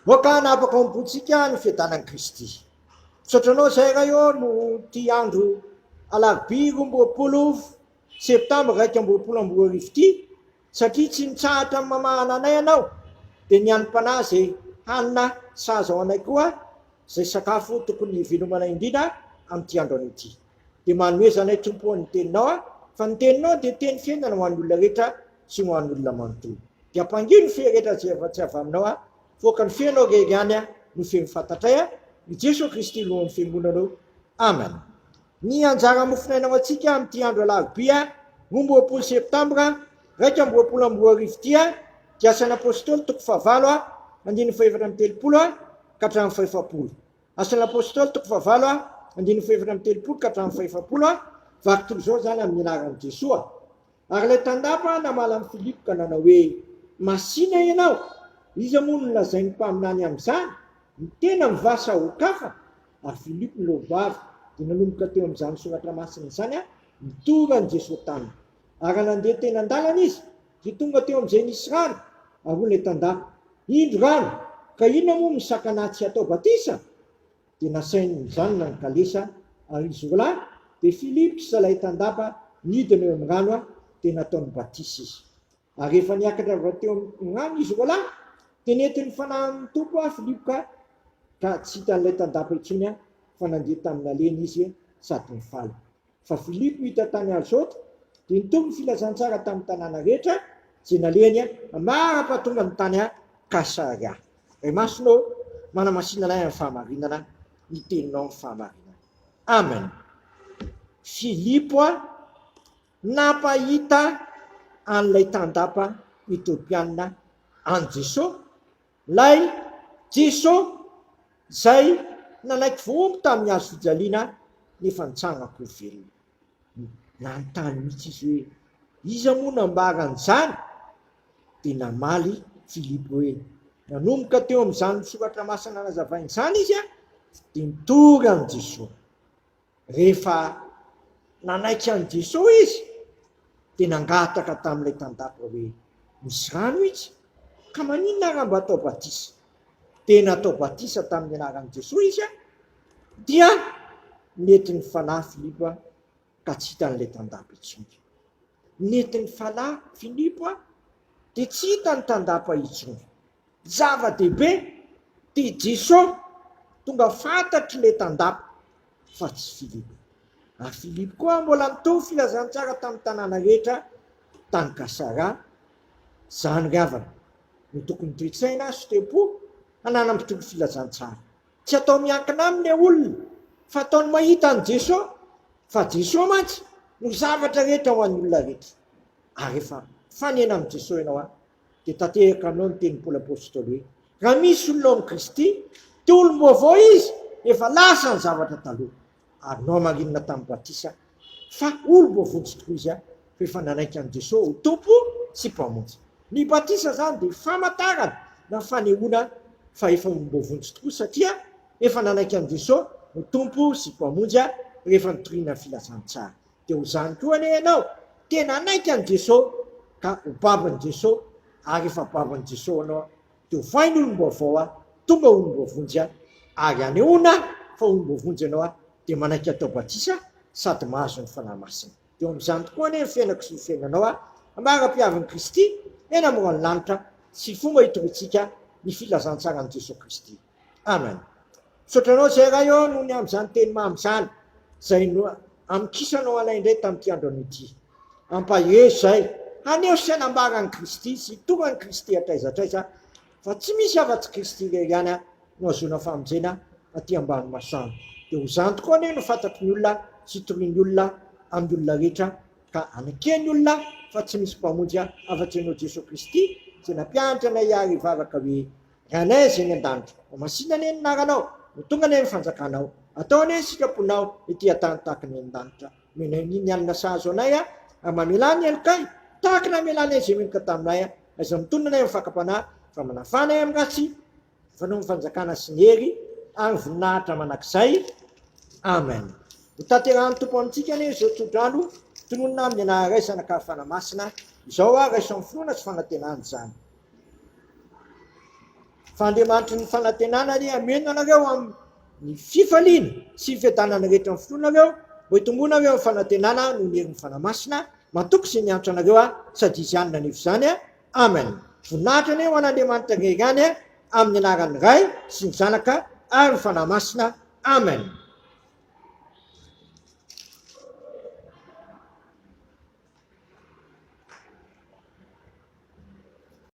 Aoka hanapaka ao am-pontsika ny fiadanan'i Kristy. Misaotra Anao izahay Ray ô noho ity andro alarobia 22 septambra 2021 ity satria tsy mitsahatra amin'ny mamahana anay Ianao dia ny hanim-panahy izay hanina sahaza ho anay koa izay sakafo tokony hivelomana indrindra amin'ity andro anio ity. Dia manomeza anay Tompo ô ny Teninao fa ny Teninao dia teny fiainana ho an'ny olona rehetra sy ho an'ny olona manontolo. Dia ampangino ny fe rehetra izay efa tsy avy aminao aho, foaka ny fenao irery ihany aho no feno fantatray aho, i Jesoa Kristy Lohan'ny Fiangonanao. Amen. Ny anjara mofonaina ho antsika amin'ity andro alarobia 22 septambra 2021 ity dia Asan'ny Apostoly toko fahavalo andininy faha-34 ka hatramin'ny fahefapolo. Asan'ny Apostoly toko fahavalo andininy faha-34 ka hatramin'ny fahefapolo, vaky toy izao izany amin'ny anaran'i Jesoa. Ary ilay tandapa namaly an'i Filipo ka nanao hoe, Masìna ianao, iza moa no nolazain'ny mpaminany amin'izany? Ny tenany va sa olon-kafa? Ary Filipo niloa-bava, dia nanomboka teo amin'izany soratra masina izany nitory an'i Jesoa taminy. Ary raha nandeha teny an-dalana izy, dia tonga teo amin'izay nisy rano, ary hoy ilay tandapa, Indro rano, ka inona moa no misakana ahy tsy hatao batisa? Dia nasainy nijanona ny kalesa, ary izy roalahy, dia Filipo sy ilay tandapa, nidina eo amin'ny rano, dia nataony batisa izy. Ary rehefa niakatra avy teo amin'ny rano izy roalahy, dia nentin'ny Fanahin'ny Tompo Filipo ka ka tsy hitan'ilay tandapa intsony, fa nandeha tamin'ny nalehany izy sady nifaly. Fa Filipo hita tany Azota, dia nitory ny filazantsara tamin'ny tanàna rehetra izay nalehany ambara-pahatongany tany Kaisarea. Ray Masina ô, manamasina anay amin'ny fahamarinana, ny teninao ny fahamarinana. Amen. Filipo nampahita an'ilay tandapa Etiopiana an'i Jesoa Ilay Jeso izay nanaiky voahombo tamin'ny hazo fijaliana nefa nitsangako ho velona. Nanontany mihitsy izy hoe, Iza moa nambara an'izany? Dia namaly Filipo hoe, Nanomboka teo amin'izany soratra masina nazavaina izany izy dia nitory an'i Jesoa. Rehefa nanaiky an'i Jesoa izy, dia nangataka tamin'ilay tandapa hoe, Misy rano itsy, ka maninona raha mba atao batisa? Dia natao batisa tamin'ny anaran'i Jesoa izy, dia nentin'ny Fanahy Filipo ka tsy hitan'ilay tandapa intsony. Nentin'ny Fanahy Filipo dia tsy hitan'ny tandapa intsony. Zava-dehibe dia Jeso tonga fantatry le tandapa fa tsy Filipo. Ary Filipo koa mbola nitory filazantsara tamin'ny tanàna rehetra tany Kasara. Zany ry havana no tokony toe-tsaina sy toe-po hananan'ny mpitory filazantsara. Tsy atao miankina aminy le olona fa ataony mahita an'i Jeso fa Jeso mantsy no zavatra rehetra ho an'ny olona rehetra. Ary rehefa mifanena amin'i Jeso ianao dia tanteraka aminao ny tenin'i Paoly Apostoly hoe, Raha misy olona ao amin'i Kristy, dia olom-baovao izy, efa lasa ny zavatra taloha, ary nohamarinina tamin'ny batisa fa olom-boavonjy tokoa izy, fa efa nanaiky an'i Jesoa ho Tompo sy Mpamonjy. Ny batisa izany dia famantarana na fanehoana fa efa olom-boavonjy tokoa satria efa nanaiky an'i Jesoa ho Tompo sy Mpamonjy rehefa nitoriana ny filazantsara. Dia ho izany koa anie ianao, tena hanaiky an'i Jeso ka ho babon'i Jeso, ary efa babon'i Jeso anao, dia hovainy olom-baovao aho, tonga olom-boavonjy aho, ary hanehoana fa olom-boavonjy ianao aho, dia manaiky atao batisa sady mahazo ny Fanahy Masina. Dia ho amin'izany tokoa anie ny fiainako sy ny fiainanao aho, ambara-piavin'i Kristy eny amoron'ny lanitra sy fomba hitoriantsika ny filazantsaran'i Jeso Kristy. Amen. Misaotra anao izay Ray ô noho ny amin'izany teny mamy izany izay no anay indray tamin'ity andro anio ity. Ampaherezo izay haneho sy hanambara an'i Kristy sy hitory an'i Kristy hatraiza hatraiza fa tsy misy afa-tsy Kristy irery ihany no ahazoana famonjena aty ambany masoandro. Dia ho izany tokoa anie no fantatry ny olona sy hitorian'ny olona amin'ny olona rehetra ka haneken'ny olona fa tsy misy Mpamonjy afa-tsy Ianao Jesoa Kristy izay nampianatra anay ary hivavaka hoe Ranay izay any an-danitra, ho masina anie ny anaranao, ho tonga anie ny fanjakanao, atao anie ny sitraponao ety an-tany tahaka ny any an-danitra. Omenay ny ny hanina sahaza anay, ary mamelà ny helokay, tahaka ny namelanay izay meloka taminay, aiza mitonona anay amin'ny fakam-panahy, fa manafà anay amin'ny ratsy, fa anao ny fanjakana sy ny hery ary ny voninahitra mandrakizay. Amen. Ho tanterahan'ny Tompo amintsika anie izao tsodrano tononina amin'ny anaran'ny Ray, Zanaka ary Fanahy Masina izao ary raiso amin'ny finoana sy fanantenana izany. Fa Andriamanitry ny fanantenana anie hameno anareo amin'ny fifaliana sy ny fiadanana rehetra amin'ny finoanareo, mba hitomboanareo amin'ny fanantenana noho ny herin'ny Fanahy Masina. Matoky izay miantso anareo aho, sady Izy ihany nanefa izany. Amen. Voninahitra anie ho an'Andriamanitra irery ihany, amin'ny anaran'ny Ray sy ny Zanaka ary ny Fanahy Masina. Amen.